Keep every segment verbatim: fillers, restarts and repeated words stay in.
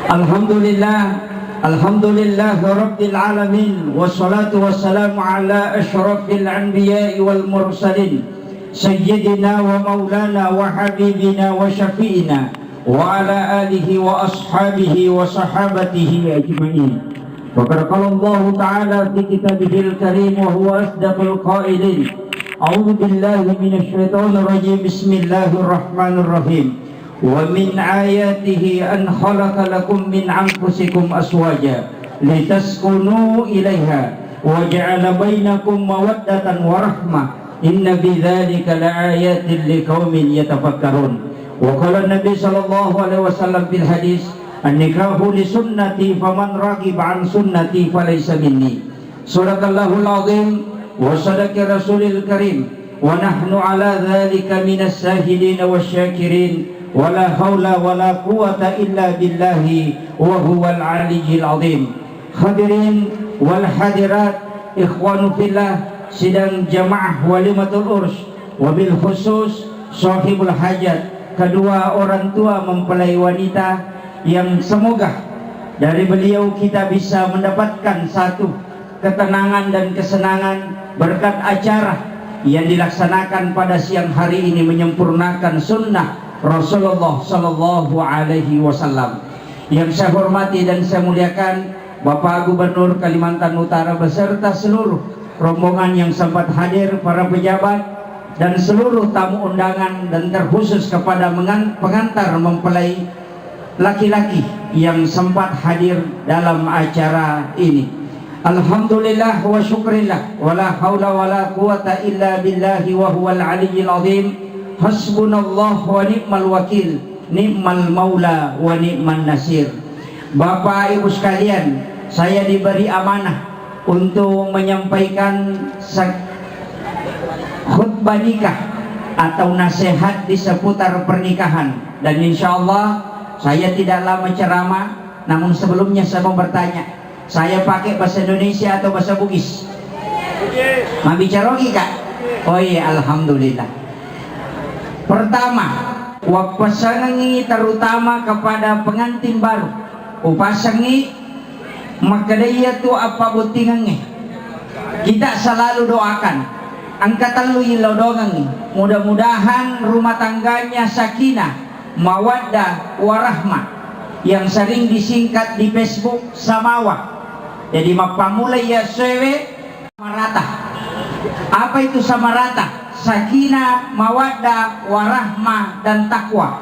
Alhamdulillah, alhamdulillah rabbil alamin, wassalatu wassalamu ala asyrafil anbiya'i wal mursalin, sayyidina wa maulana wa habibina wa syafi'ina, wa ala alihi wa ashabihi wa sahabatihi ajma'in. Wa qad qala Allahu ta'ala fi kitabihil karim wa huwa asdaqul qailin. A'udzu billahi minasy syaithanir rajim. Bismillahirrahmanirrahim. Wa min ayatihi an khalaqa lakum min anfusikum azwaja litaskunu ilaiha wa ja'ala bainakum mawaddatan wa rahmah, inna fi dzalika laayatin liqaumin yatafakkarun. Wa qala Nabi sallallahu alaihi wasallam fil hadis, "An-nikahu li sunnati faman raghiba an sunnati falaysa minni." Sadaqallahul azim wa sadaqa rasulil karim wa nahnu ala dzalika minas syahidin wasy syakirin wa la haula wa la quwwata illa billahi wa huwal aliyyil azim. Hadirin wal hadirat, ikhwanu fillah, sidang jamaah walimatul urs, wabil khusus sahibul hajat, kedua orang tua mempelai wanita yang semoga dari beliau kita bisa mendapatkan satu ketenangan dan kesenangan berkat acara yang dilaksanakan pada siang hari ini menyempurnakan sunnah Rasulullah sallallahu alaihi wasallam. Yang saya hormati dan saya muliakan Bapak Gubernur Kalimantan Utara beserta seluruh rombongan yang sempat hadir, para pejabat, dan seluruh tamu undangan, dan terkhusus kepada mengan-, pengantar mempelai laki-laki yang sempat hadir dalam acara ini. Alhamdulillah wa syukrillah, wa la haula wa la quwata illa billahi wa huwal aliyyil azim. Hasbunallah wa ni'mal wakil, ni'mal maula wa ni'man nasir. Bapak Ibu sekalian, saya diberi amanah untuk menyampaikan se-, khutbah nikah atau nasihat di seputar pernikahan. Dan insya Allah saya tidak lama ceramah, namun sebelumnya saya mau bertanya, saya pakai bahasa Indonesia atau bahasa Bugis? Mabbicara Ogi, Kak? Oh iya, alhamdulillah. Pertama, wappasangengi terutama kepada pengantin baru. Upasangi makkedai iyatu appabottingengnge. Kita selalu doakan. Engka tellu ilodongengngi. Mudah-mudahan rumah tangganya sakinah, mawaddah, warahmah, yang sering disingkat di Facebook Samawa. Jadi, mappammula iya essoewe samarata. Apa itu samarata? Sakinah, mawaddah, warahmah, dan takwa.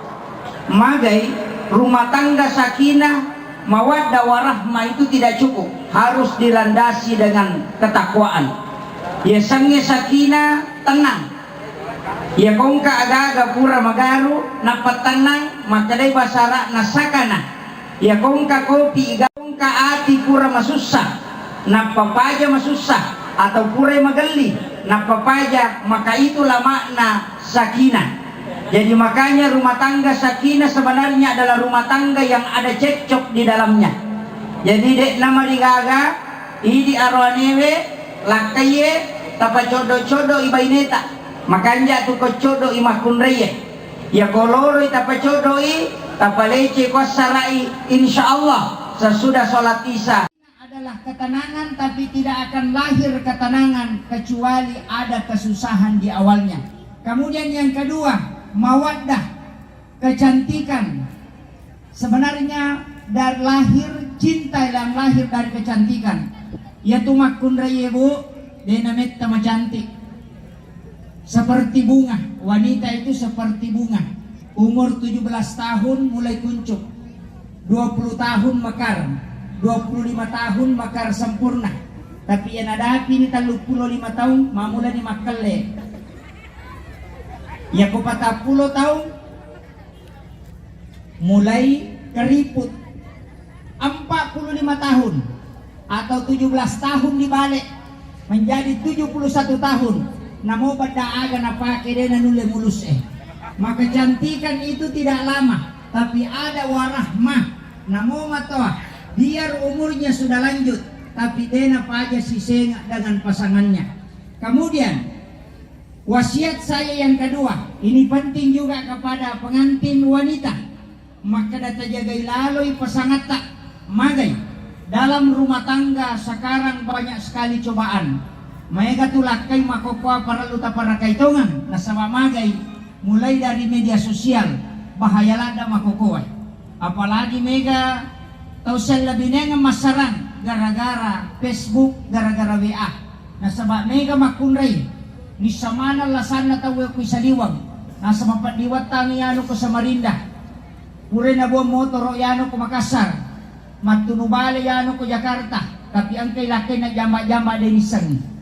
Magai rumah tangga sakinah, mawaddah, warahmah itu tidak cukup, harus dilandasi dengan ketakwaan. Yasengnge sakinah, tenang. Iya kongka aga-aga pura magaru, nappa tennang, makkedai bahasa Arabna sakana. Iya kongka kopi iga kongka ati pura masussa, nappa paja masussa, atau pura magelli, nappa paja, maka itulah makna sakinah. Jadi makanya rumah tangga sakinah sebenarnya adalah rumah tangga yang ada cekcok di dalamnya. Jadi de'na marigaga, idi aroanewe, lakkaiye, tapacoddo-coddo i baineta. Makanja tu ko coddo i makkunraie. Iya ko loroi tapacoddo i, tapalece ko assara'i, insya Allah sesudah sholat isya. Adalah ketenangan, tapi tidak akan lahir ketenangan kecuali ada kesusahan di awalnya. Kemudian yang kedua, mawaddah, kecantikan. Sebenarnya dari lahir, cinta yang lahir dari kecantikan. Iyatu makkunraie, Bu, de'na metta macantik. Seperti bunga, wanita itu seperti bunga. Umur tujuh belas tahun mulai kuncup, dua puluh tahun mekar, dua puluh lima tahun mekar sempurna. Tapi iya nadapi ni telluppulo lima taung, mamulani makkelle. Iya ko patappulo taung, mulai keriput. Empat puluh lima tahun atau tujuh belas tahun dibalik menjadi tujuh puluh satu tahun, namo bedda aga napake de' nanulle mulus e. Maka kecantikan itu tidak lama, tapi ada warahmah. Namo matoa, biar umurnya sudah lanjut, tapi de' napaja sisenga dengan pasangannya. Kemudian, wasiat saya yang kedua, ini penting juga kepada pengantin wanita. Makkeda tajagai laloi pasangatta. Magai. Dalam rumah tangga sekarang banyak sekali cobaan. Maega tu lakkai makkokkoe parellu taparakai tongeng, nasaba magai, mulai dari media sosial, bahaya ladde makkokkoe. Apalagi mega tau sellebinengeng massarang gara-gara Facebook, gara-gara W A. Nasaba mega makkunrai, nissa maneng lasanna tauwe ku Saliweng, nasaba peddi wettangngi anu ko Samarinda. Pura nabuang motoro yanu ko Makassar, mattunu bale yanu ko Jakarta, tapi engkai lakkainna jamba-jamba de nissengngi.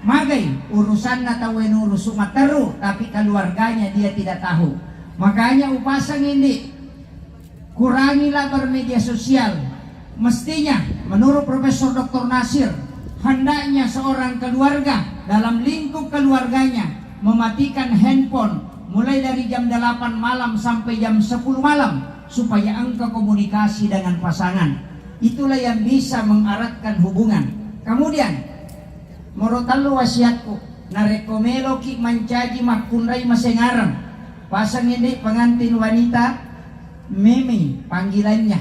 Magai urusanna tauwe nurusu matteru, tapi keluarganya dia tidak tahu. Makanya upasang indi, kurangilah bermedia sosial. Mestinya, menurut Profesor Doktor Nasir, hendaknya seorang keluarga dalam lingkup keluarganya mematikan handphone mulai dari jam delapan malam sampai jam sepuluh malam supaya engka komunikasi dengan pasangan. Itulah yang bisa mengeratkan hubungan. Kemudian, moro tellu wasiatku, narekko meloki mancaji makkunrai masengareng, pasang ini pengantin wanita Mimi panggilannya.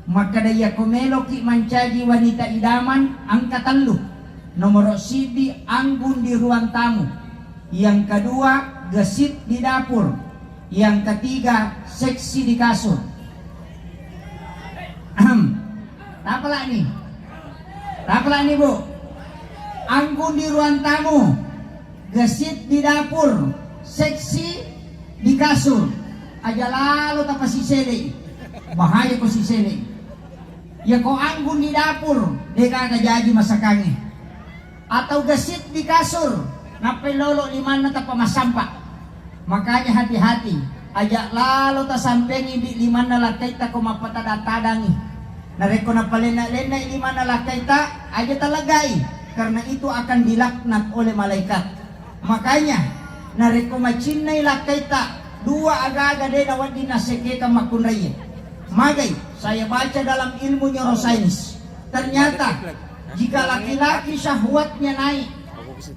Makkeda, iyako meloki mancaji wanita idaman, engka tellu. Nomoro siddi, anggun di ruang tamu. Yang kedua, gesit di dapur. Yang ketiga, seksi di kasur. Ahem. Tapalani. Tapalani, Bu. Anggun di ruang tamu. Gesit di dapur, seksi di kasur. Aja lalo tapasisele. Bahaya ko sisele. Ya ko anggun di dapur, degaga jaji masakangnge. Atau gesit di kasur, nappai lolo limanna tappa massampa. Makanya hati-hati, aja lalo tasampengi di limanna lakkaitta ko mappatada-tadangi. Narekko nappalenna-lennai limanna lakkaitta, aja talagai, karena itu akan dilaknat oleh malaikat. Makanya, narekko macinnai lakkaitta, dua aga-aga de nawedding nassekkekang makkunraie. Magai, saya baca dalam ilmu neuroscience. Ternyata, jika laki-laki syahwatnya naik,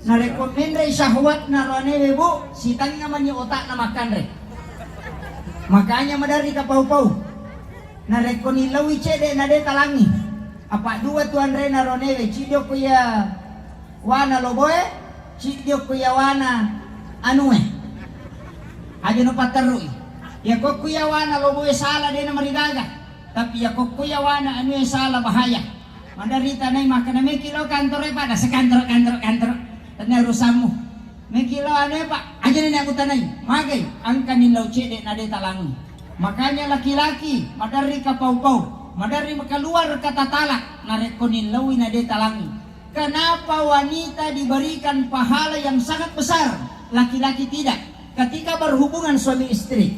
narekko menrei syahwatna roanewe, Bu, sitengnga mani otakna makkanre. Makanya maderri kapau-pau. Narekko nillaui cedde na de talangi. Apa dua tu anrena roanewe, ciddi okko iya wana loboe, ciddi okko iya wana anue. Aja no patterrui. Ya kokko iya wana loboe sala de na marigaga. Tapi ya kokko iya wana anue sala bahaya. Maderri tanai makkeda meki lo kantore pada sekantoro, kantoro, kantoro. Tenna urusammu. Meki lo anu, Pak, aja ni aku tanai. Magai, angka ni lau cedde na de talangi. Makanya laki-laki maderri kapau-pau, maderri keluar kata talak, narekko ni laui na de talangi. Kenapa wanita diberikan pahala yang sangat besar, laki-laki tidak? Ketika berhubungan suami istri.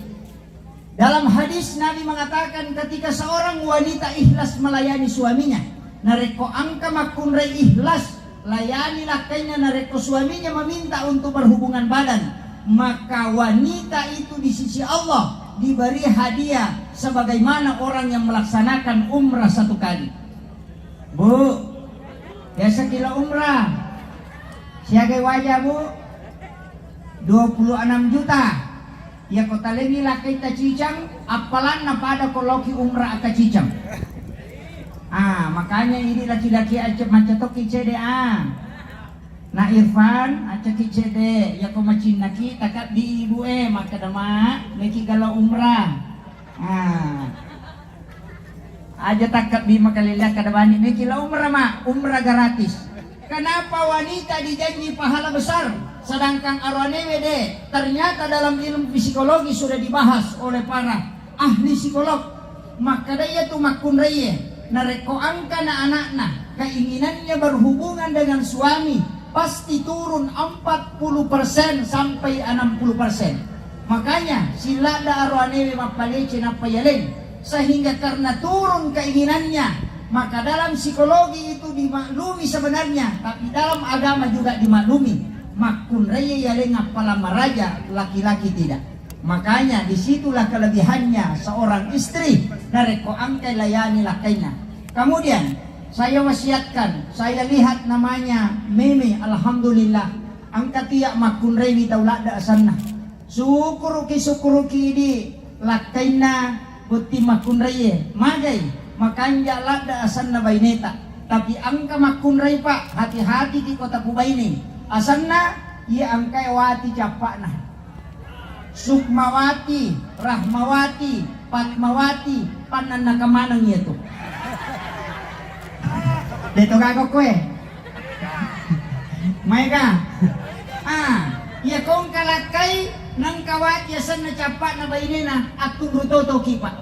Dalam hadis, Nabi mengatakan, ketika seorang wanita ikhlas melayani suaminya, narekko engka makkunrai ikhlas layani lakkainna, narekko suaminya meminta untuk berhubungan badan, maka wanita itu di sisi Allah diberi hadiah sebagaimana orang yang melaksanakan umrah satu kali. Bu, biasa kilo umrah, siagai wajah, Bu, dua puluh enam juta. Iya ko talengi lakkaita cicang, appalanna pada ko loki umrah akka cicang. Ah, makanya ini laki-laki aja macca tokki cede, ah. Na Irfan, aja ki cede, iya ko macinnaki takabbi ibu e, makkeda ma, meki galo umrah. Ah. Aja takkabbi makalella kada bani meki la umrah, ma, umrah gratis. Kenapa wanita dijanji pahala besar, sedangkan aroanewe de? Ternyata dalam ilmu psikologi sudah dibahas oleh para ahli psikolog. Makkeda iya tu makkunraie, narekko engka na anakna keinginannya berhubungan dengan suami, pasti turun empat puluh persen sampai enam puluh persen. Makanya, siladda aroanewe mappalece nappa yaleng, sehingga karena turun keinginannya, maka dalam psikologi itu dimaklumi sebenarnya, tapi dalam agama juga dimaklumi. Makkunraie yaleng appala maraja, laki-laki tidak. Makanya, disitulah kelebihannya seorang istri, narekko engkai layani lakkainna. Kemudian, saya wasiatkan, saya lihat namanya Meme, alhamdulillah, engka tiak makkunraiwi tau ladda asanna. Sukkuruki, sukkuruki di Lakkainna botting makkunraie, magai, makanja ladda asenna baineta. Tapi engka makkunrai, Pak, hati-hati ki ko tapubainei. Asenna iya engkae wati cappa'na. Sukmawati, Rahmawati, Patmawati, pannanna kemaneng iyatu. Deto gaga koe. Maega. Ah, iya kongka lakkai nengka wati asenna cappa'na bainena, attunru totoki, Pak.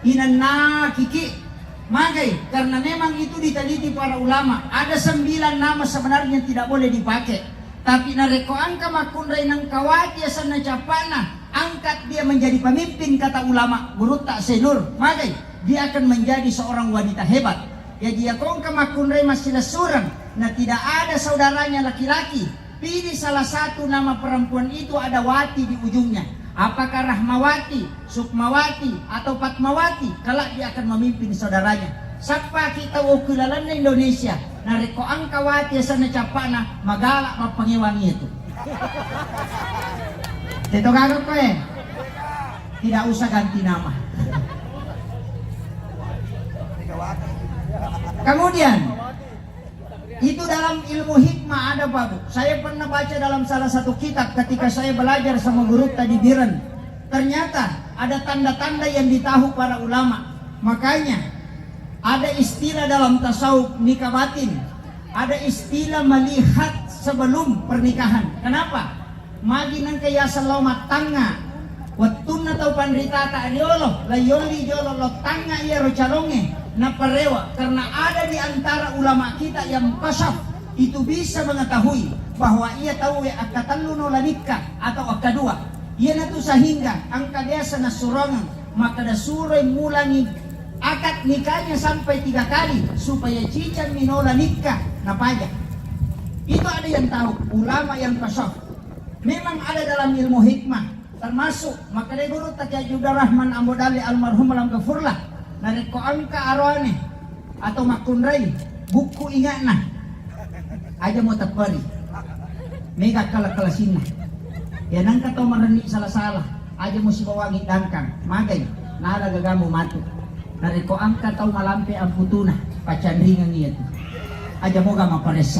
Inanna kiki. Magai, karena memang itu diteliti para ulama. Ada sembilan nama sebenarnya tidak boleh dipakai. Tapi narekko engka makkunrai nengka wati asenna cappa'na, angkat dia menjadi pemimpin, kata ulama, Gurutta Senur. Magai, dia akan menjadi seorang wanita hebat. Jadi, iya kongka makkunrai massilessureng, na tidak ada saudaranya laki-laki, pilih salah satu nama perempuan itu ada wati di ujungnya. Apakah Rahmawati, Sukmawati, atau Patmawati? Kelak dia akan memimpin saudaranya. Sappa ki tau okki lalenna Indonesia, narekko engka wati asenna cappa'na, magalak mappangewangi itu. Teto gaga koe. Tidak usah ganti nama. Kemudian, itu dalam ilmu hikmah ada, Pak Bu. Saya pernah baca dalam salah satu kitab ketika saya belajar sama guru tadi Biren. Ternyata ada tanda-tanda yang ditahu para ulama. Makanya ada istilah dalam tasawuf nikah batin. Ada istilah melihat sebelum pernikahan. Kenapa? Magi nengka yaseng lao mattangnga. Wettunna tau panritata riolo, laiyoli jolo lao tangnga iyaro calongnge, naparewa, karena ada di antara ulama kita yang kasaf itu bisa mengetahui bahwa iya tauwe akkatellu no lanikka atau akkadua. Iyanatu sehingga engka biasa nassurongeng makkeda suroi mulangi akad nikahnya sampai tiga kali supaya ciceng minola nikah napaja. Itu ada yang tahu, ulama yang kasaf. Memang ada dalam ilmu hikmah, termasuk makkeda guru Taqi Haji Abdurrahman Ambo Dalle almarhum alam gafurlah, narekko engka aroane atau makkunrai bukku ingatna, aja mau tepperi, mega kala-kalasinna. Ya nangka tau marenni sala-sala, aja musibawangi dangkang, magai, nala gagamu matu. Narekko engka tau malampe amputuna, pacanringang iyatu. Aja moga maparessa.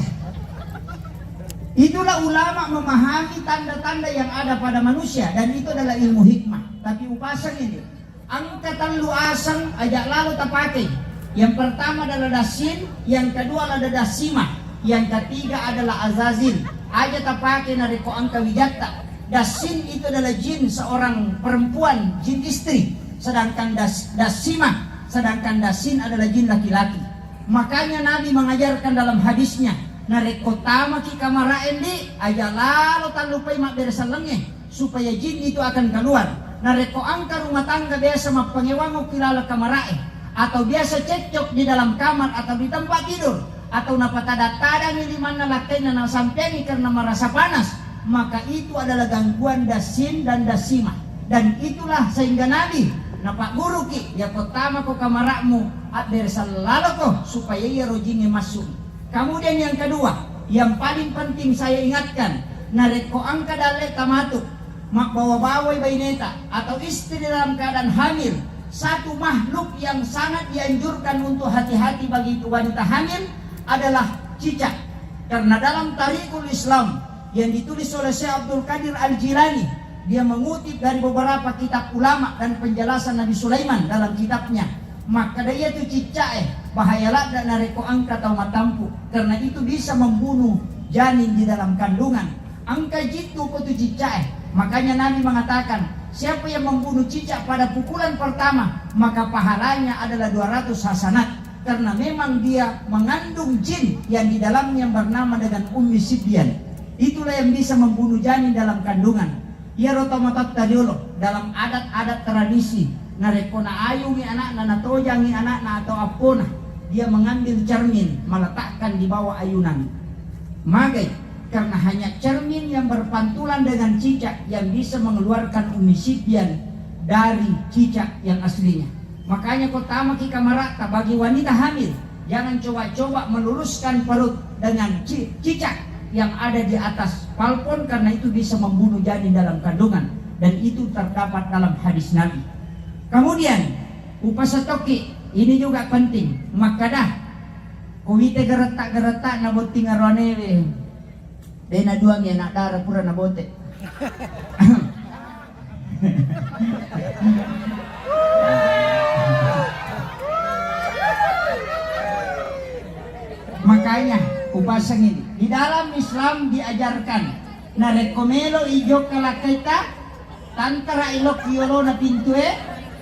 Itulah ulama memahami tanda-tanda yang ada pada manusia, dan itu adalah ilmu hikmah. Tapi upasang ini, engka tellu aseng aja lalo tapake. Yang pertama adalah dasin, yang kedua adalah dasima, yang ketiga adalah azazil. Aja tapake narekko engka wijatta. Dasin itu adalah jin seorang perempuan, jin istri. Sedangkan das, dasima, sedangkan dasin adalah jin laki-laki. Makanya Nabi mengajarkan dalam hadisnya, narekko tamaki kamarae ndi, aja lalo tallupai mabbere sellengnge, supaya jin itu akan keluar. Narekko engka rumah tangga biasa mappangewang okki laleng kamarae, atau biasa cekcok di dalam kamar atau di tempat tidur, atau napatada-tadangi limanna lakkainna nasampeangi karena merasa panas, maka itu adalah gangguan dasin dan dasima. Dan itulah sehingga Nabi napagguruki, yako tamako kamara'mu, abbere sellaloko supaya iyaro jingnge massu'i. Kemudian yang kedua, yang paling penting saya ingatkan, narekko engka dalle tamatu, mabbawa-bawai baineta atau istri dalam keadaan hamil, satu makhluk yang sangat dianjurkan untuk hati-hati bagi wanita hamil adalah cicak. Karena dalam Tarikhul Islam yang ditulis oleh Syekh Abdul Qadir Al-Jilani, dia mengutip dari beberapa kitab ulama dan penjelasan Nabi Sulaiman dalam kitabnya. Makkeda iyatu cicak e bahaya ladda narekko engka tau matampu, karena itu bisa membunuh janin di dalam kandungan. Engka jittu ko tu cicak e. Makanya Nabi mengatakan, siapa yang membunuh cicak pada pukulan pertama, maka pahalanya adalah dua ratus hasanat. Karena memang dia mengandung jin yang di dalamnya bernama dengan Ummi Sibyan. Itulah yang bisa membunuh janin dalam kandungan. Iyaro tomatoatta riolo dalam adat-adat tradisi, narekko naayungi anakna, natojangi anakna atau appona, dia mengambil cermin, meletakkan di bawah ayunan. Magai, karena hanya cermin yang berpantulan dengan cicak yang bisa mengeluarkan Ummi Sibyan dari cicak yang aslinya. Makanya ko tamaki kamara'ta, bagi wanita hamil, jangan coba-coba meluruskan perut dengan ci-, cicak yang ada di atas palpon, karena itu bisa membunuh janin dalam kandungan, dan itu terdapat dalam hadis Nabi. Kemudian, upasatokki, ini juga penting, makkada, ko wite geretta-geretta na botting aroanewe, de naduangi anak dara pura nabote. Makanya, upasang ini, di dalam Islam diajarkan, narekko melo ijokka lakkaita, tantara ilok yolona pintue,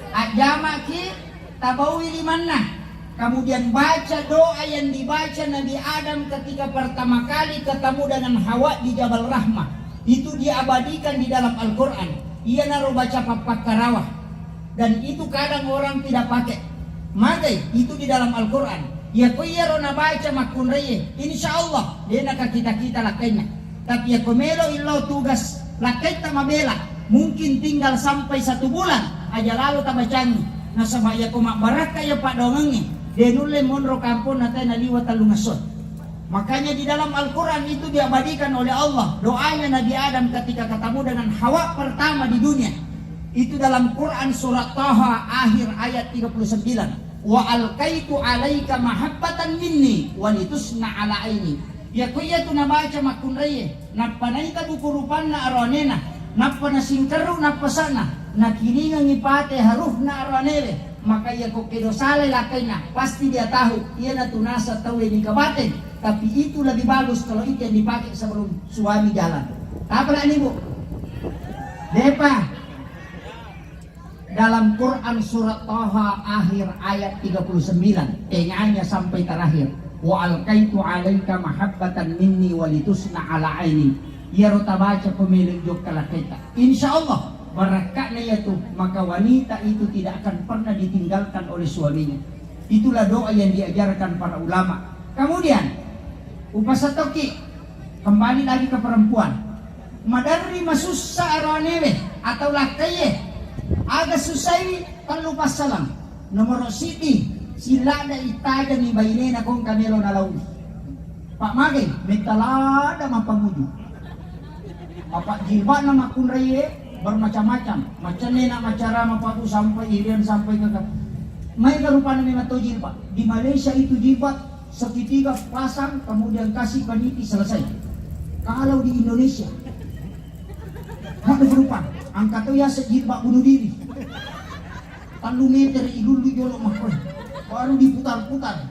ajjamaki, tabaui limanna. Kemudian baca doa yang dibaca Nabi Adam ketika pertama kali ketemu dengan Hawa di Jabal Rahmah. Itu diabadikan di dalam Al-Quran. Iyanaro baca pappakkarawa. Dan itu kadang orang tidak pakai. Magai itu di dalam Al-Quran. Yako iyaro nabaca makkunraie, insya Allah, de nakakita-kita lakkainna. Tapi yako melo illau tugas lakkaitta mabela, mungkin tinggal sampai satu bulan aja lalo tabacangi. Nasaba yako mabbarakka iya paddoangengnge, de nulle monro kampong natai naliwa tellungesso. Makanya di dalam Al-Quran itu diabadikan oleh Allah doanya Nabi Adam ketika ketemu dengan Hawa pertama di dunia. Itu dalam Quran surat Taha akhir ayat tiga puluh sembilan. Wa alqaitu alaika mahabbatan minni walitusna ala aini. Yako iyatu nabaca makkunraie, nappa naita buku rupanna aroanena, nappa nasingkerru nappasana, nakilingengi pate haruhna aroanewe, maka iyako kedo salai lakkainna, pasti dia tahu iyanatu naseng tauwe nikah bateng, tapi itu lebih bagus kalau itu yang dipakai sebelum suami jalan. Apa lagi, Bu? Depa. Dalam Quran surat Taha akhir ayat tiga puluh sembilan, tengahnya sampai terakhir, wa alqaitu alaika mahabbatan minni walitusna ala aini. Iyaro tabaca pemilih jokka lakkaita. Insya Allah, barakka'na iyatu, maka wanita itu tidak akan pernah ditinggalkan oleh suaminya. Itulah doa yang diajarkan para ulama. Kemudian, upasatokki, kembali lagi ke perempuan. Maderri masussa aroanewe atau lakkaiye. Aga susaiwi, tellu passalang. Nomoro siddi, siladda ittajangi bainena kongka melo nalaui. Pak magai, metta ladda mappamuju. Apa jilbabna makkunraie bermacam-macam. Macenne na macara mapabu sampai irian sampai ke. Mai ke rupana memang to jilbab. Di Malaysia itu jilbab segitiga pasang, kemudian kasih paniti, selesai. Kalau di Indonesia, hadu berupa, angkat to ya sejilbab bunuh diri. Tellu meter ilulu jolo makkoe. Baru diputar-putar.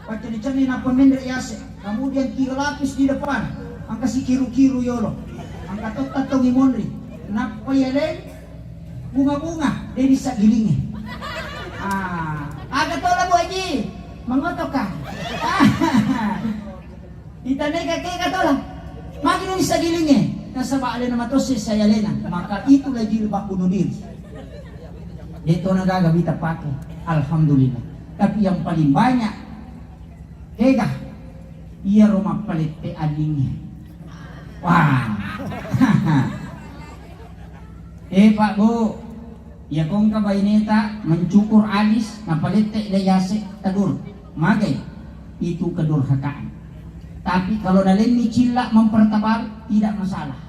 Pacani-cani nappa menre yase. Kemudian tiga lapis di depan. Angka si kiru-kiru yolo. Angka totta tongi monri. Nappa yeleng bunga-bunga, de disaggilingi. Ah, aga tola Bu Haji? Mangotoka. Itanai kakek katola. Magi nu disaggilingi. Nasaba alena matosse saya alena. Maka itulah jilbab bunuh diri. De tona gaga wita pake. Alhamdulillah. Tapi yang paling banyak kega, iyaro mappalette alingnge. Wah. Eh, Pak, Bu, iya kongka baineta mencukur alis, napalette de yase kedur. Magai? Itu kedurhakaan. Tapi kalau nalemmi cilla mempertebal, tidak masalah.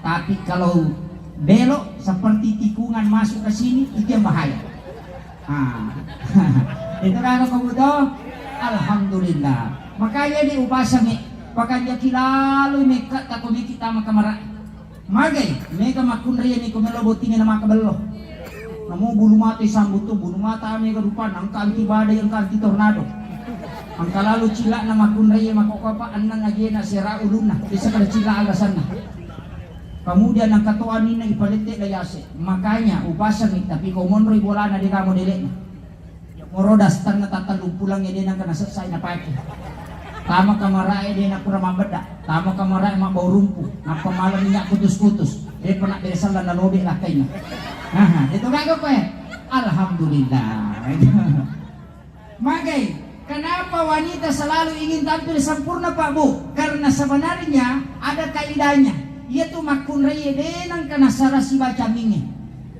Tapi kalau belok seperti tikungan masuk ke sini, itu yang bahaya. Ah. Itu kan aku butuh. Alhamdulillah. Makanya di upasami, pakanjaki lalu mekka tako meki tama kamara. Magai, mega makkunrai ni ko melo bottingi na makkabello. Namo bulu mata isambut tu, bulu mata mega rupanna, engka anti badai, engka anti tornado. Engka lalu cilakna makkunrai makko apa, enneng ajena sera ulunna, bisa kada cilak alasanna. Kemudian engka to aninna ipalette dayase. Makanya upasangi, tapi ko monroi bolana de kamo delekna. Moro dastanna tattellu pulang ede nangka nasessai napake. Tama kamarae de nakura mabbedda. Tama kamarae mabbau rumpu. Nappa malam minyak kutus-kutus. De pernah bere sallang nalobe lakkainna. Aha, itu gaga koe. Alhamdulillah. Magai, kenapa wanita selalu ingin tampil sempurna, Pak Bu? Karena sebenarnya ada kaidahnya. Yaitu makkunrai de nangka nasara sibaca minge.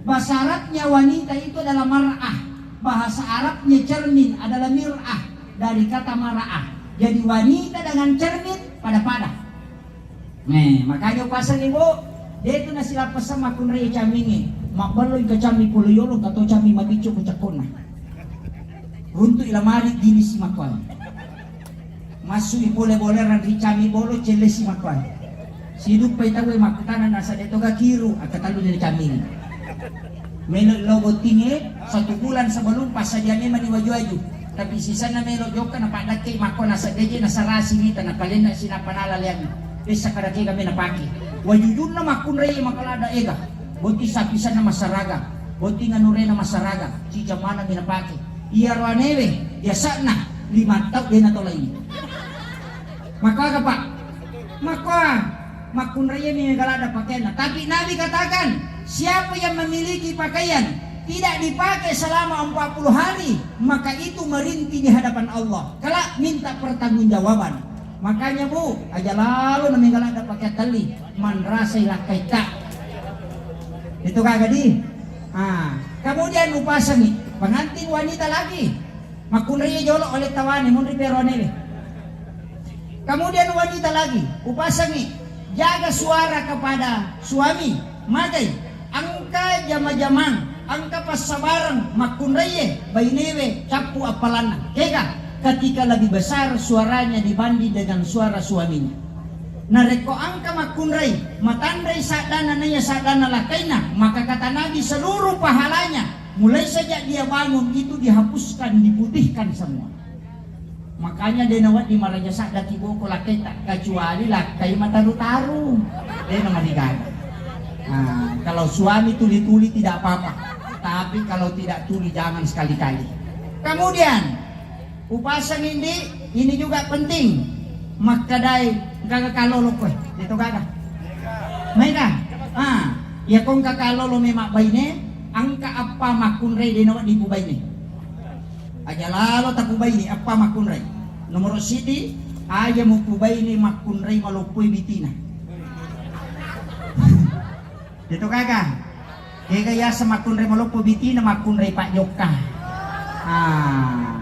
Bahasa Arabnya wanita itu adalah mar'ah. Bahasa Arabnya cermin adalah mir'ah, dari kata mar'ah. Jadi wanita dengan cermin pada-pada. Nih, makanya pasang ibu, dia itu nasi lapasang makkunrai cerminge. Mabballo i kacammi pole yolo, kato cammi mabicco ko cakkonna. Runtu i lamari, gili si makkuai. Massu i pole bolerang ri cammi bolo, celle si makkuai. Siduppai tauwe makkutana nasa de toga kiru, akkatallu ni cammi. Melo lo bottinge, satu bulan sebelum passadia memang ni waju-waju. Tapi sisanna melo jokka na paddakke makko nasa deje na sarasi nita na palenna sinappa nala leangi. Pessa kadakega me napake. Wajujunna makkunrai makalada ega. Botting sapisanna massaraga, botting anurena massaraga, cicamana mi napake. Iyaro anewe, biasana lima tau dena tolai. Makkuaga, Pak? Makkua, makkunraiya mi mega ladda pakaianna. Tapi Nabi katakan, siapa yang memiliki pakaian tidak dipakai selama empat puluh hari, maka itu merintih di hadapan Allah. Kelak minta pertanggungjawaban. Makanya, Bu, aja lalo na mega ladda pakai telli, manrasai lakkaitta. Itu kagadi. Ah, kemudian upasangi pengantin wanita lagi. Makkunrai jolo oleh tawane, munri peronewe. Kemudian wanita lagi, upasangi jaga suara kepada suami, magai. Engka jama-jamang, engka passabareng makkunraiye bainewe cappu appalanna. Kega? Ketika lebih besar suaranya dibanding dengan suara suaminya. Narekko engka makkunrai matanrai saddana naiya saddana lakkaina, maka kata Nabi seluruh pahalanya mulai sejak dia bangun itu dihapuskan, diputihkan semua. Makanya de nawedding maraja sadda ki boko lakkaita, kecuali lakkai mataru-taru. De namarigaga. Nah, kalau suami tuli-tuli tidak apa-apa. Tapi kalau tidak tuli jangan sekali-kali. Kemudian upasang indi, ini juga penting. Makkadai engka kalolo koe. Itu gaga. Maega. Ah, ya kong kakalolo memang baine, engka apa makkunrai de nawedding pubaine. Aja lalo tapubaini, eppa makkunrai. Nomoro siddi, aja mupubaini makkunrai maloppoi bitina. Itu kaka. Kega yasa makkunrai maloppo bitina, makkunrai pajokka. Ah.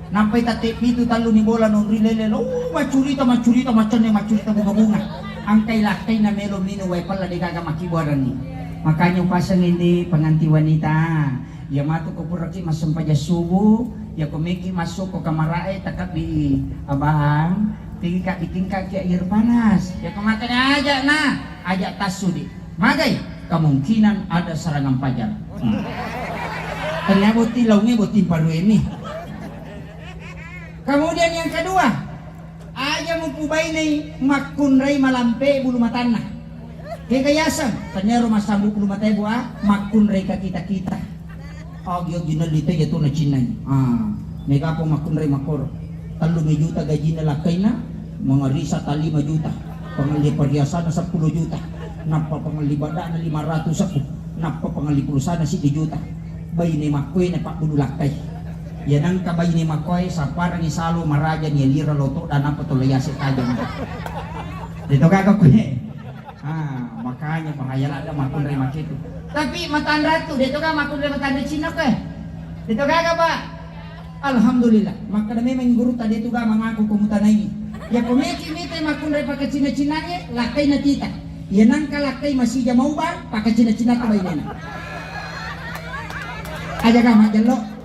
Nampai tatte pitu tallu ni bola nonri lele lo, macurita, macurita, macanne, macurita bunga-bunga. Angkai lakkai na melo minung wae pella de gaga makkibuaranni. Makanya upasang ini pengantin wanita. Iya matu ko puraki massempajang subuh, iya ko meki masuk ko kamarae, takabbi abang, pigi ka bikin kaki air panas. Iya ko makanya aja nah, aja tasudi. Magai, kemungkinan ada serangan fajar. Hmm. Tanya boti launge boti parueni. Kemudian yang kedua, aja mupubainai makkunrai malampe bulu matanna. Kega yaseng, tennero massambu bulu matae bua, makkunrai ka kita-kita. Ogi-ogi nelli teja tu nacinnai. Ah, mega po makkunrai makkoro. Tellu mi juta gajinna lakkaina, mangarisa ta lima juta. Pangelli perhiasanna seppulo juta. Nappa pangelli badana lima ratus seppulo. Nappa pangelli pulsana siddi juta. Baine makkoe na pabbulu lakkai. Iya nangka baine makkoe sapparengngi salo marajani lira loto dan apa to leyase tajang. Deto gaga koe. Ah, makanya bahaya ladda makkunrai maketu. Tapi matanratu deto gaga makkunrai matanre Cina koe. Deto gaga, Pak. Alhamdulillah, makkeda memang guru tadi tu ga mangaku ko mutanai. Ya ko meki mite makkunrai pakacina-cinange, lakkai na tita. Iya nangka lakkai masija mauba, pakacina-cina tu bainena. Aja ga majello.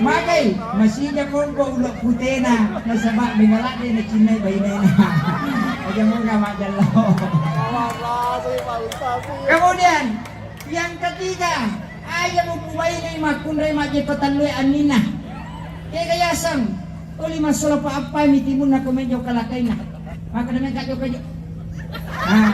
Magai, masija kompo ulo putena, nasaba mega ladde na cinnai bainena. Aja mo ga majello. Kemudian, yang ketiga, aja mupubainai makkunrai majjeppa tellue anninna. Kega yaseng, toli massolo pa appai mi timunna ko mejo kalakaina. Makkeda meka jokka jo. Ah,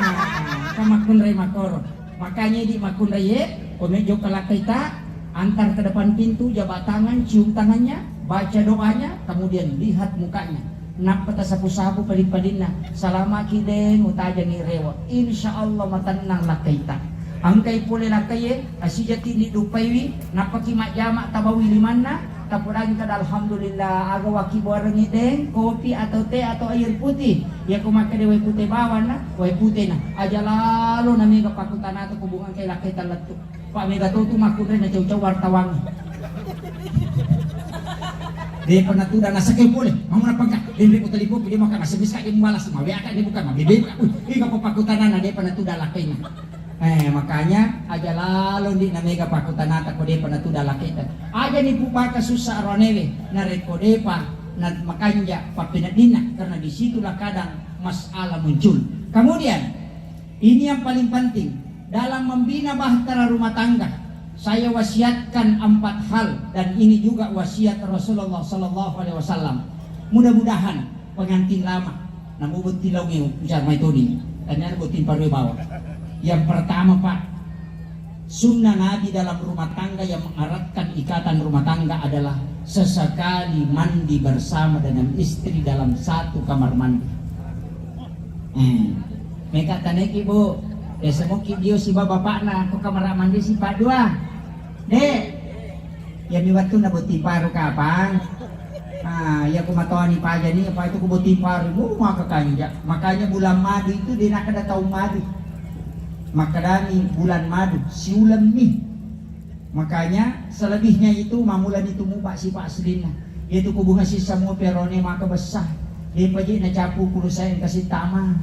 ka makkunrai makkoro. Makanya idi makkunrai e, ko mejo kalakaita, antar ke depan pintu, jabat tangan, cium tangannya, baca doanya, kemudian lihat mukanya. Nappa tasapu-sapu padi-padinna, salamaki deng, utajangi rewe. Insya Allah matennang lakkaita. Engkai pole lakkaie, asijaki ni dupaiwi, nappaki majjama tabawi limanna, tapodangi kada alhamdulillah, aga waki buarengi deng, kopi atau teh atau air putih. Iya ko makkeda wae pute bawanna, wae putena. Aja lalo na mega pakutanatu ko bunga engkai lakkaita lettu. Pak mega to tu makkunrai na cau-cau wartawangi. Depa natuda nasakeng pole, mau napangka, denre ko telepon, dia maka masih bisa dia membalas, ma W A ka dia bukan, ma B B M ka, uh, ini apa pakutanana, depa natuda lakkainna. Eh, makanya aja lalo ndi na mega pakutanata ko depa natuda lakkaita. Aja ni pupaka susah ronewe, narekko depa na makanja pappeneddinna, karena disitulah kadang masalah muncul. Kemudian, ini yang paling penting, dalam membina bahtera rumah tangga, saya wasiatkan empat hal, dan ini juga wasiat Rasulullah sallallahu alaihi wasallam. Mudah-mudahan pengantin lama, namu botting laungnge ujar mai toni, tania botting parue bawang. Yang pertama, Pak, sunnah Nabi dalam rumah tangga yang mengeratkan ikatan rumah tangga adalah sesekali mandi bersama dengan istri dalam satu kamar mandi. Eh, meka taneki, Bu. Biasa moki dio siba bapakna ko kamar mandi si padua. Dek, ya mi wattu na botting paru kapang. Ah, ya ku matoani pajani, apa itu ku botting paru. Mu maka kanja. Makanya bulan madu itu dia nak ada tahun madu. Makadami bulan madu, siulemmi. Makanya selebihnya itu mamulani tu muba sipa aslinna. Yaitu kubunga sisa mua perone maka besar. Depa je nacapu pulu saya engka sitama.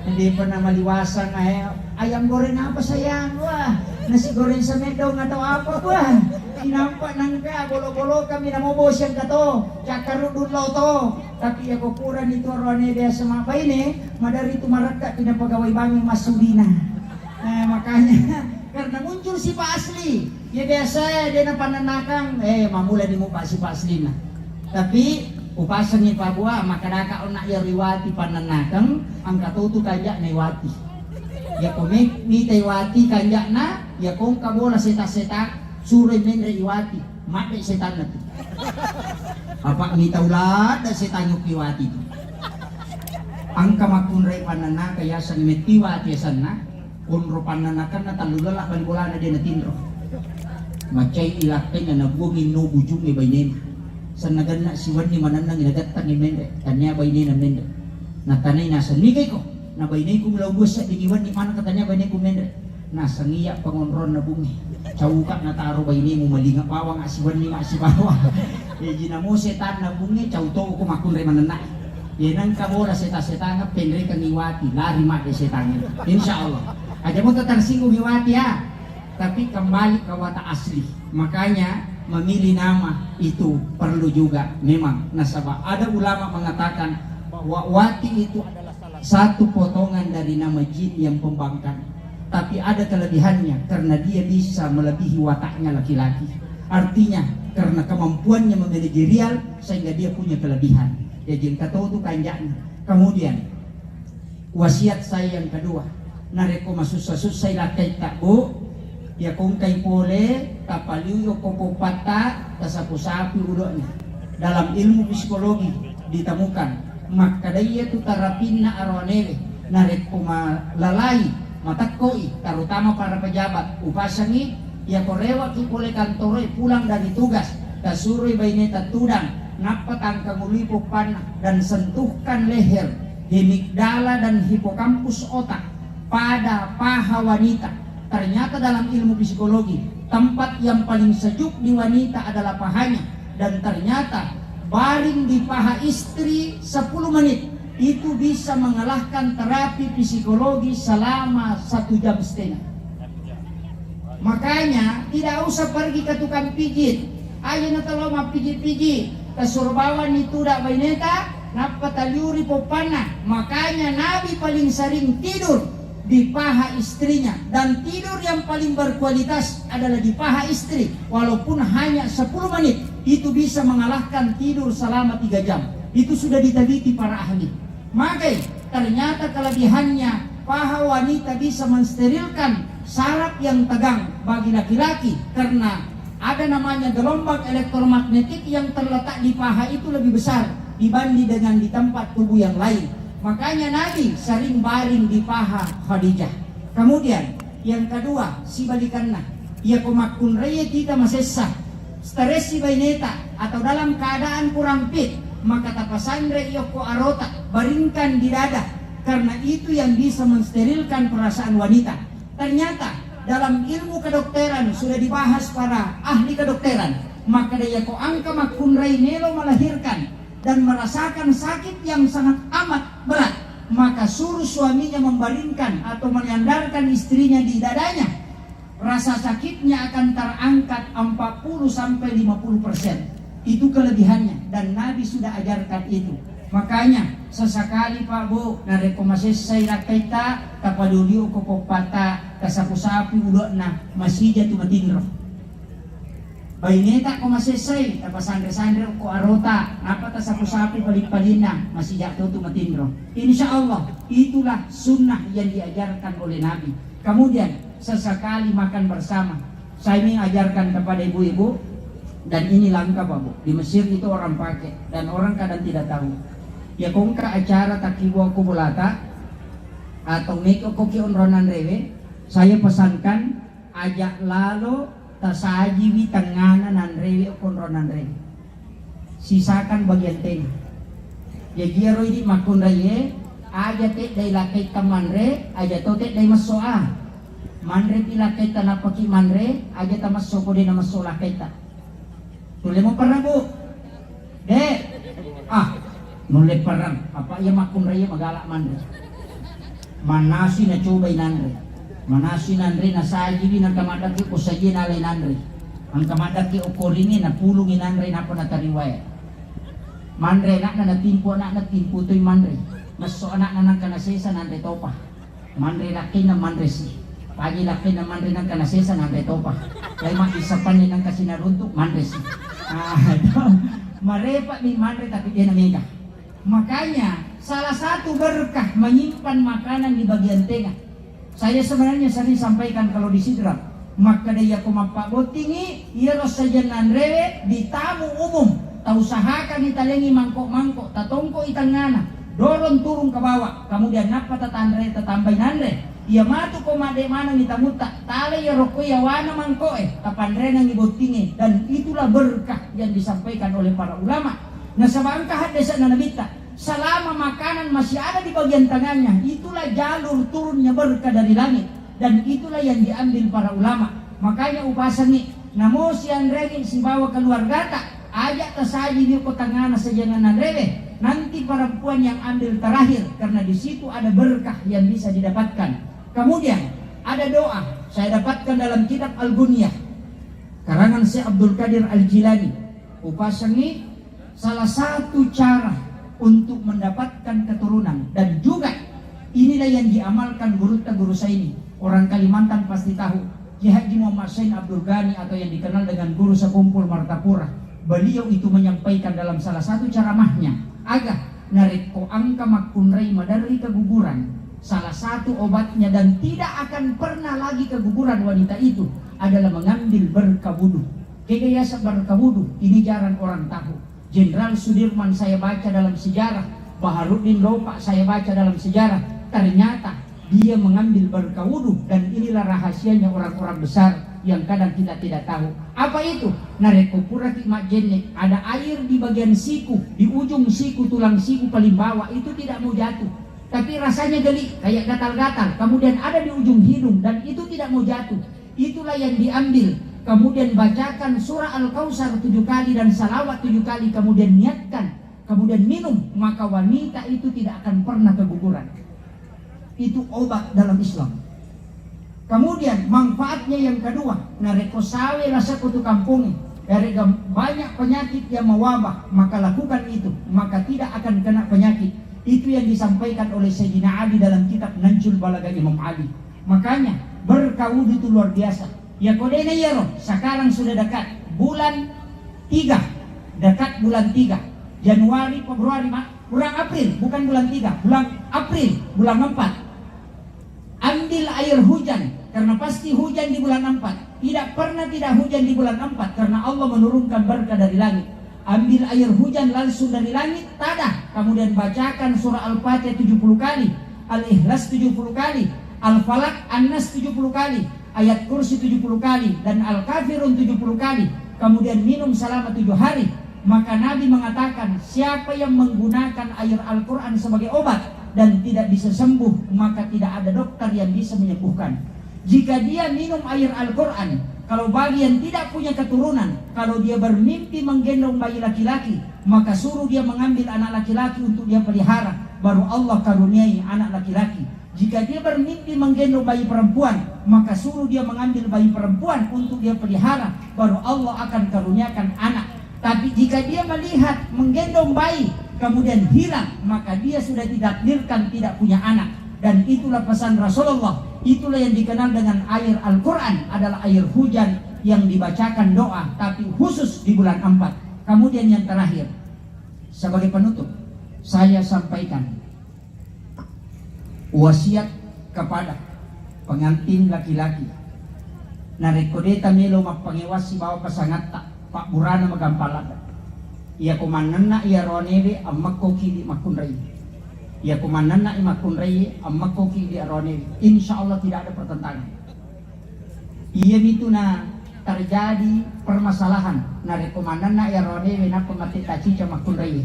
Depa na maliwasang, eh, ayam goreng apa sayang? Wah, nasi goreng semedong atau apa? Wah, inampa nangka bolo-bolo kami namo bosang kato. Cakkaru dullo to. Tapi ya kokuran itu rone biasa mabaine, madari tu marakka pinapagawai bangi masudina. Eh, makanya karena muncul sipa asli. Ya biasa ya dia napannanakang, eh, mamula di mupa sipa aslina. Tapi upasengi pabua, makadaka onna ya riwati pannanakang, angka totu kanja na iwati. Ya ko mi-, mita iwati kanjana, ya kongka bola seta-seta, suro menre iwati, mate setanna tu. Apa mita ulada setan iwati tu. Angka makkunrai pannanaka yaseng metti iwati asenna. Onro pannanakanna tallu lella bali bolana de natinro. Macai ilakkainna nabuangi no bujungnge bainena. Sennaganna siwenni manennangi nagattangi menre, tania bainena menre. Natanai naseng, "Nigaiko?" Na baineku mula buasa dini wenni maneng tania baineku menre. Naseng, "Iya pangonronna bungi. Cauka nataro bainemu malinga bawang asiwenni masibawa." Eji namo setanna bungi, cau to ko makkunrai manennai. Ye nengka bola seta-setanga penrekeng iwati, lari madde setangnge. Insya Allah. Aja mo tersinggung iwati ya. Tapi kembali ke watak asli. Makanya memilih nama itu perlu juga memang. Nasaba ada ulama mengatakan bahwa wati itu adalah salah satu potongan dari nama jin yang pembangkang. Tapi ada kelebihannya karena dia bisa melebihi wataknya laki-laki. Artinya karena kemampuannya memanajerial sehingga dia punya kelebihan. Ya jengka to tu kanjakna. Kemudian wasiat saya yang kedua, narekko masussa-sussai lakkaitta, Bu, ya kongkai pole, tapaliu yokko poppatta, tasapu-sapu udo'na. Dalam ilmu psikologi ditemukan, makkadai tu tarapinna aroanewe, narekko malalai, matekkoi, terutama para pejabat, upasengi, yako rewaki pole kantoroe pulang dari tugas, tasuroi baineta tudang, nappa tangkangului poppanna dan sentuhkan leher, hemigdala dan hipokampus otak pada paha wanita. Ternyata dalam ilmu psikologi, tempat yang paling sejuk di wanita adalah pahanya. Dan ternyata baring di paha istri sepuluh menit itu bisa mengalahkan terapi psikologi selama satu jam setengah. Makanya tidak usah pergi ke tukang pijit. Ayo na talo mappiji-piji, tasuro bawani tuda baineta, nappa taliuri poppanna. Makanya Nabi paling sering tidur di paha istrinya, dan tidur yang paling berkualitas adalah di paha istri, walaupun hanya sepuluh menit, itu bisa mengalahkan tidur selama tiga jam. Itu sudah diteliti para ahli. Magai, ternyata kelebihannya, paha wanita bisa mensterilkan saraf yang tegang bagi laki-laki karena ada namanya gelombang elektromagnetik yang terletak di paha itu lebih besar dibanding dengan di tempat tubuh yang lain. Makanya Nabi sering baring di paha Khadijah. Kemudian yang kedua, sibalikanna, iya ko makkunrai tita masessa, stres si baineta atau dalam keadaan kurang fit, maka tapasanre yokko arota, baringkan di dada, karena itu yang bisa mensterilkan perasaan wanita. Ternyata dalam ilmu kedokteran sudah dibahas para ahli kedokteran, Makkeda, iyako engka makkunrai melo melahirkan dan merasakan sakit yang sangat amat berat, maka suruh suaminya membaringkan atau menyandarkan istrinya di dadanya. Rasa sakitnya akan terangkat empat puluh sampai lima puluh persen. Itu kelebihannya, dan Nabi sudah ajarkan itu. Makanya, sesekali, Pak Bu, narekko masessai lakkaitta, tapaduliu ko poppata, tasapu-sapu ulo'na, masija tu matinro. Baineta ko masessai, tapasanre-sanre ko arota, nappa tasapu-sapu paling-palinna, masija to tu matinro. Insya Allah, itulah sunnah yang diajarkan oleh Nabi. Kemudian, sesekali makan bersama. Saya ingin ajarkan kepada ibu-ibu, dan ini langka, Pak Bu. Di Mesir itu orang pakai, dan orang kadang tidak tahu. Ya, ko engka acara takkibuang ko bolata, atau meko ko ki onronan rewe, saya pesankan, aja lalo tasajiwi tengngana nanrewe okko onronan rewe. Sisakan bagian tengah. Jaji iyaro idi makkunraiye, aja teddai lakkaitta manre, aja to teddai messo a. Manre pi lakkaitta nappaki manre, aja tamesso ko de namesso lakkaitta. Nulle mo perang, Bu? De. Ah, nulle perang. Apa iya makkunraiye magala manre. Manasi nacobai nanre. Manasi nanre nasajiwi, nangka maddaki ko sajie nalai nanre. Engka maddaki okkoringi napulungi nanre nappa natariwae. Manre anakna, natimpu anakna, timpu toi manre. Messo anakna nangka nasesa nanre topa. Manre lakkainna manresi. Pagi lakkainna manre nangka nasesa nanre topa. Lai mabbissa panni nangka sinaruntu manresi. Ah, marepa mi manre tapi de namega. Makanya, salah satu berkah menyimpan makanan di bagian tengah. Saya sebenarnya sering sampaikan kalau di Sidrap, makkeda iyako mappabbottingi, iyaro sajiang nanrewe ditamu umum, tausahakan italengi mangkok-mangkok, tatongkoi tengngana, dorong turun ke bawah, kemudian nappa tatanre, tatambai nanre. Iya matu ko madde manengi tamutta, tala iyaro ko yawana mangkoe, tapanrenangi bottinge, dan itulah berkah yang disampaikan oleh para ulama. Nasaba engka haddese'na Nabitta, selama makanan masih ada di bagian tangannya, itulah jalur turunnya berkah dari langit, dan itulah yang diambil para ulama. Makanya upasangi, namo sianreni sibawa keluargata, aja tasajiwi ko tengngana sajiangan nanrewe, nanti perempuan yang ambil terakhir, karena di situ ada berkah yang bisa didapatkan. Kemudian ada doa, saya dapatkan dalam kitab Al-Gunyah, karangan Syekh Abdul Qadir Al-Jilani. Upasangi, salah satu cara untuk mendapatkan keturunan, dan juga inilah yang diamalkan gurutta guru saya ini, orang Kalimantan pasti tahu, Kiai Haji Muhammad Sain Abdul Ghani atau yang dikenal dengan Guru Sekumpul Martapura. Beliau itu menyampaikan dalam salah satu ceramahnya, aga narekko engka makkunrai maderri keguguran, salah satu obatnya dan tidak akan pernah lagi keguguran wanita itu adalah mengambil berkah wudhu. Kega yaseng berkah wudhu? Ini jarang orang tahu. Jenderal Sudirman saya baca dalam sejarah, Baharudin Lopa saya baca dalam sejarah, ternyata dia mengambil berkah wudhu, dan inilah rahasianya orang-orang besar yang kadang kita tidak tahu. Apa itu? Narekko puraki majjenne, ada air di bagian siku, di ujung siku, tulang siku paling bawah, itu tidak mau jatuh. Tapi rasanya geli, kayak gatal-gatal. Kemudian ada di ujung hidung, dan itu tidak mau jatuh. Itulah yang diambil. Kemudian bacakan surah Al-Kautsar tujuh kali dan salawat tujuh kali, kemudian niatkan, kemudian minum, maka wanita itu tidak akan pernah keguguran. Itu obat dalam Islam. Kemudian manfaatnya yang kedua, narekko sawe lasa kutu kampongnge, erega banyak penyakit yang mewabah, maka lakukan itu, maka tidak akan kena penyakit. Itu yang disampaikan oleh Sayyidina Ali dalam kitab Nahjul Balagha Imam Ali. Makanya, berkah wudhu itu luar biasa. Ya, kodena iyaro, sekarang sudah dekat bulan tiga, dekat bulan tiga, Januari, Februari, Ma-, bulan April, bukan bulan tiga, bulan April, bulan empat. Ambil air hujan, karena pasti hujan di bulan empat. Tidak pernah tidak hujan di bulan empat, karena Allah menurunkan berkah dari langit. Ambil air hujan langsung dari langit, tadah, kemudian bacakan surah Al-Fatihah tujuh puluh kali, Al-Ikhlas tujuh puluh kali, Al-Falaq, An-Nas tujuh puluh kali, Ayat Kursi tujuh puluh kali, dan Al-Kafirun tujuh puluh kali, kemudian minum selama tujuh hari. Maka Nabi mengatakan, siapa yang menggunakan air Al-Quran sebagai obat dan tidak bisa sembuh, maka tidak ada dokter yang bisa menyembuhkan. Jika dia minum air Al-Quran, Kalau bagi yang tidak punya keturunan, kalau dia bermimpi menggendong bayi laki-laki, maka suruh dia mengambil anak laki-laki untuk dia pelihara, baru Allah karuniai anak laki-laki. Jika dia bermimpi menggendong bayi perempuan, maka suruh dia mengambil bayi perempuan untuk dia pelihara, baru Allah akan karuniakan anak. Tapi jika dia melihat menggendong bayi, kemudian hilang, maka dia sudah ditakdirkan tidak punya anak. Dan itulah pesan Rasulullah, itulah yang dikenal dengan air Al-Quran, adalah air hujan yang dibacakan doa, tapi khusus di bulan empat. Kemudian yang terakhir, sebagai penutup, saya sampaikan wasiat kepada pengantin laki-laki. Narekko de tamelo mappangewa sibawa pasangatta, pabburana magampang ladde. Iyako mannenna iya ronewe, ammekkoki di makkunrai. Iyako mannenna i makkunrai, ammekkoki di ronewe. Insya Allah tidak ada pertentangan. Iyamitu na terjadi permasalahan narekko mannenna iya ronewe nappa mate tacica makkunrai.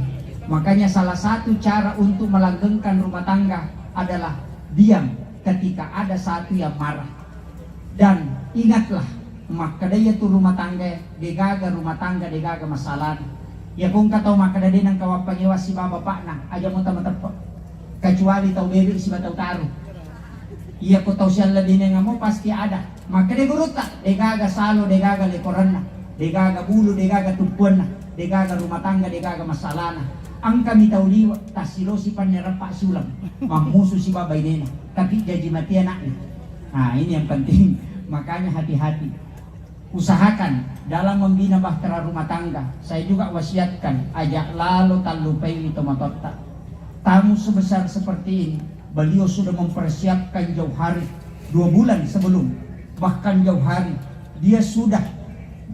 Makanya salah satu cara untuk melanggengkan rumah tangga adalah diam ketika ada satu yang marah. Dan ingatlah, makkeda iya tu rumah tangga, degaga rumah tangga, degaga masalahna. Iya kongka tau makkeda de nengka wappangewa siba bapakna, aja muta mateppe. Kecuali tau bebe siba tau taru. Iya ko tau sialla binengamo pasti ada. Makkeda gurutta, degaga salo, degaga lekorenna, degaga bulu, degaga tuppuanna, degaga rumah tangga, degaga masalahna. Engkami tau liwa, tassilosi panne reppa siulang, mammusu siba bainena, tapi jaji mati anaknya. Nah, ini yang penting. Makanya hati-hati. Usahakan dalam membina bahtera rumah tangga, saya juga wasiatkan, aja lalo tallupaiwi tomatoatta. Tamu sebesar seperti ini, beliau sudah mempersiapkan jauh hari, dua bulan sebelum, bahkan jauh hari dia sudah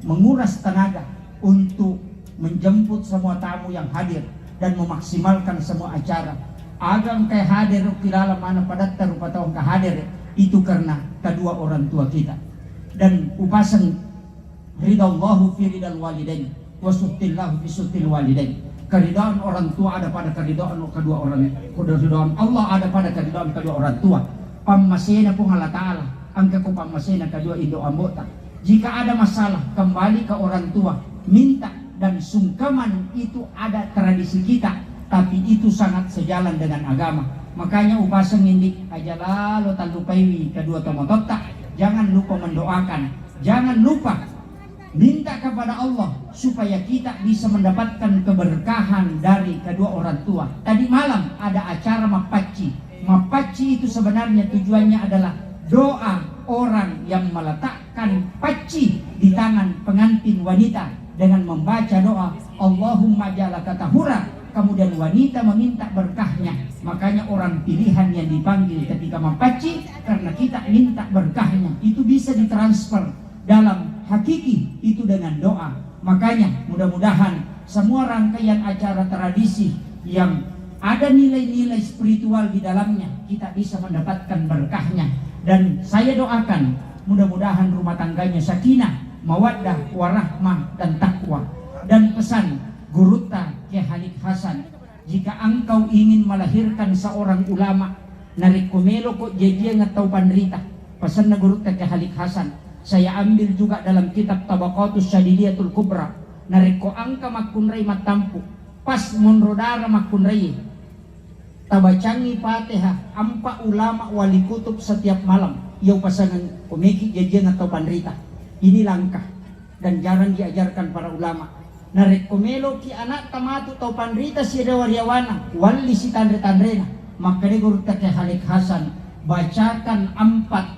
menguras tenaga untuk menjemput semua tamu yang hadir dan memaksimalkan semua acara. Aga engka hadir ukilala mana padatta rupa tau engka hadir, itu karena kedua orang tua kita. Dan upaseng ridallahu fi ridal walidain, wa suhtillahu fi suhtil walidain. Keridaan orang tua ada pada keridaan kedua orang, keridaan Allah ada pada keridaan kedua orang tua. Pammasena Puang Allah Ta'ala, engka ko pammasena kedua indo ambota. Jika ada masalah, kembali ke orang tua, minta dan sungkeman itu ada tradisi kita, tapi itu sangat sejalan dengan agama. Makanya upaseng indi, aja lalo tallupaiwi kedua tomatoatta, jangan lupa mendoakan, jangan lupa minta kepada Allah supaya kita bisa mendapatkan keberkahan dari kedua orang tua. Tadi malam ada acara mappacci. Mappacci itu sebenarnya tujuannya adalah doa orang yang meletakkan pacci di tangan pengantin wanita dengan membaca doa, "Allahumma jalaka tahura." Kemudian wanita meminta berkahnya. Makanya orang pilihan yang dipanggil ketika mappacci karena kita minta berkahnya. Itu bisa ditransfer dalam hakiki itu dengan doa. Makanya mudah-mudahan semua rangkaian acara tradisi yang ada nilai-nilai spiritual di dalamnya, kita bisa mendapatkan berkahnya. Dan saya doakan mudah-mudahan rumah tangganya sakinah, mawaddah, warahmah, dan takwa. Dan pesan gurutta Kiai Khalid Hasan, jika engkau ingin melahirkan seorang ulama, narekko meloko jajiang tau panrita, pesanna gurutta Kiai Khalid Hasan, saya ambil juga dalam kitab Tabaqatus Sadiliyatul Kubra, narekko engka makkunrai mattampu, pas monro dara makkunrai, tabacangi Fatihah, empat ulama wali kutub setiap malam, iya upasangeng ko meki jajiang tau panrita. Ini langka dan jarang diajarkan para ulama. Narekko meloki anakta matu tau panrita siadewa riawana, walli sitanre-tanrena. Makkeda gurutta Kiai Khalid Hasan, bacakan empat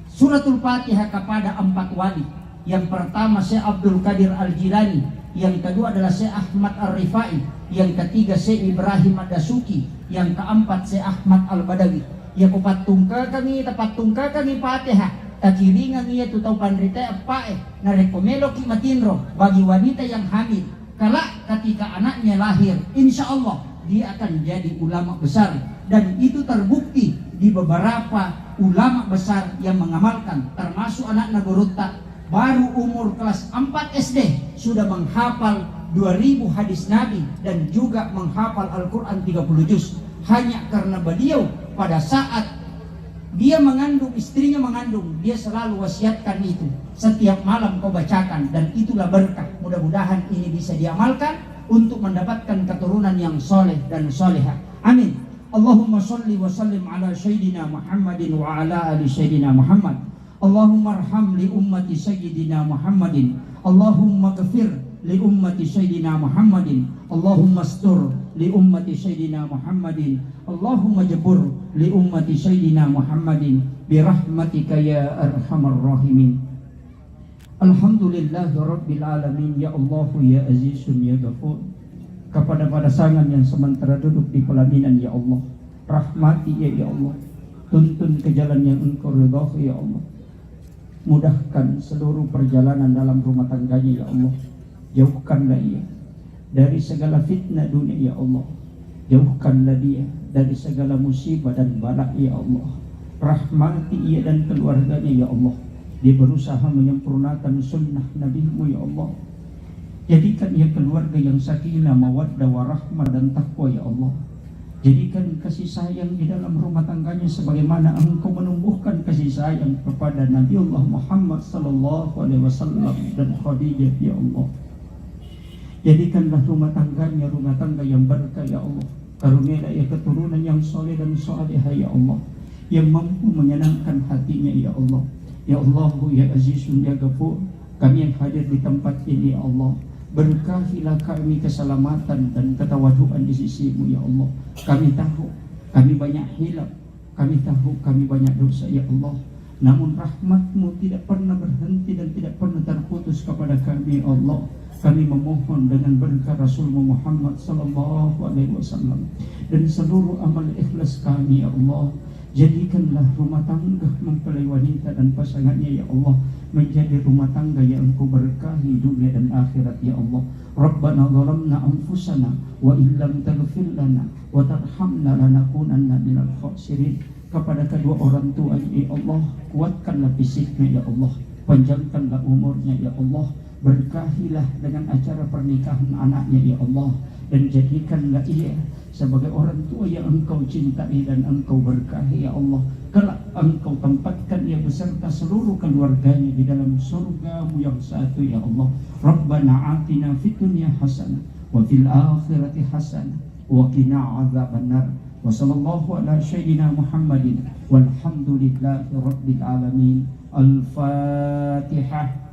Suratul Fatihah kepada empat wali. Yang pertama Syekh Abdul Qadir Al-Jilani, yang kedua adalah Syekh Ahmad Ar-Rifai, yang ketiga Syekh Ibrahim Ad-Dasuki, yang keempat Syekh Ahmad Al-Badawi. Iya ko pattungkakangi, tapattungkakangi Fatihah, takiringangi iya tu tau panrita eppa'e. Narekko meloki matinro, bagi wanita yang hamil, kelak ketika anaknya lahir, insya Allah dia akan jadi ulama besar. Dan itu terbukti di beberapa ulama besar yang mengamalkan, termasuk anakna gurutta, baru umur kelas empat S D sudah menghafal dua ribu hadis Nabi dan juga menghafal Al-Quran tiga puluh juz. Hanya karena beliau pada saat dia mengandung, istrinya mengandung, dia selalu wasiatkan itu. setiap malam kau bacakan, dan itulah berkah. Mudah-mudahan ini bisa diamalkan untuk mendapatkan keturunan yang soleh dan solehah. Amin. Allahumma salli wa sallim ala Sayyidina Muhammadin wa ala ali Sayyidina Muhammad. Allahumma arham li ummati Sayyidina Muhammadin. Allahumma ghafir li ummati Sayyidina Muhammadin. Allahumma astur li ummati Sayyidina Muhammadin. Allahumma jabur li ummati Sayyidina Muhammadin. Birahmatika ya arhamar rahimin. Alhamdulillahi Rabbil Alamin, ya Allahu, ya Azizun, ya Ghafur. Kepada pasangan yang sementara duduk di pelaminan, ya Allah, rahmati ia, ya Allah. Tuntun ke jalan yang Engkau ridhoi, ya Allah. Mudahkan seluruh perjalanan dalam rumah tangganya, ya Allah. Jauhkanlah ia dari segala fitnah dunia, ya Allah. Jauhkanlah dia dari segala musibah dan bala, ya Allah. Rahmati ia dan keluarganya, ya Allah. Dia berusaha menyempurnakan sunnah Nabimu, ya Allah. Jadikan ia keluarga yang sakinah, mawaddah, warahmah, dan takwa, ya Allah. Jadikan kasih sayang di dalam rumah tangganya sebagaimana Engkau menumbuhkan kasih sayang kepada Nabiullah Muhammad sallallahu alaihi wasallam dan Khadijah, ya Allah. Jadikanlah rumah tangganya rumah tangga yang berkah, ya Allah. Karuniailah ia keturunan yang soleh dan solehah, ya Allah, yang mampu menyenangkan hatinya, ya Allah. Ya Allahu, ya Azizun, ya Ghafur, kami yang hadir di tempat ini, ya Allah, berkahilah kami keselamatan dan ketawaduan di sisimu, ya Allah. Kami tahu kami banyak hilaf, kami tahu kami banyak dosa, ya Allah. Namun rahmatmu tidak pernah berhenti dan tidak pernah terputus kepada kami, ya Allah. Kami memohon dengan berkah Rasulmu Muhammad sallallahu alaihi wasallam dan seluruh amal ikhlas kami, ya Allah. Jadikanlah rumah tangga mempelai wanita dan pasangannya, ya Allah, menjadi rumah tangga yang Engkau berkahi dunia dan akhirat, ya Allah. Rabbana zalamna anfusana wa illam taghfir lana wa tarhamna lanakunanna minal khasirin. Kepada kedua orang tuanya, ya Allah, kuatkanlah fisiknya, ya Allah, panjangkanlah umurnya, ya Allah, berkahilah dengan acara pernikahan anaknya, ya Allah, dan jadikanlah ia sebagai orang tua yang Engkau cintai dan Engkau berkahi, ya Allah. Kelak Engkau tempatkan ia beserta seluruh keluarganya di dalam surga-Mu yang satu, ya Allah. Rabbana atina fid dunya hasanah wa fil akhirati hasanah wa qina adzabannar. Wa sallallahu ala sayyidina Muhammadin walhamdulillahi rabbil alamin. Al-Fatihah.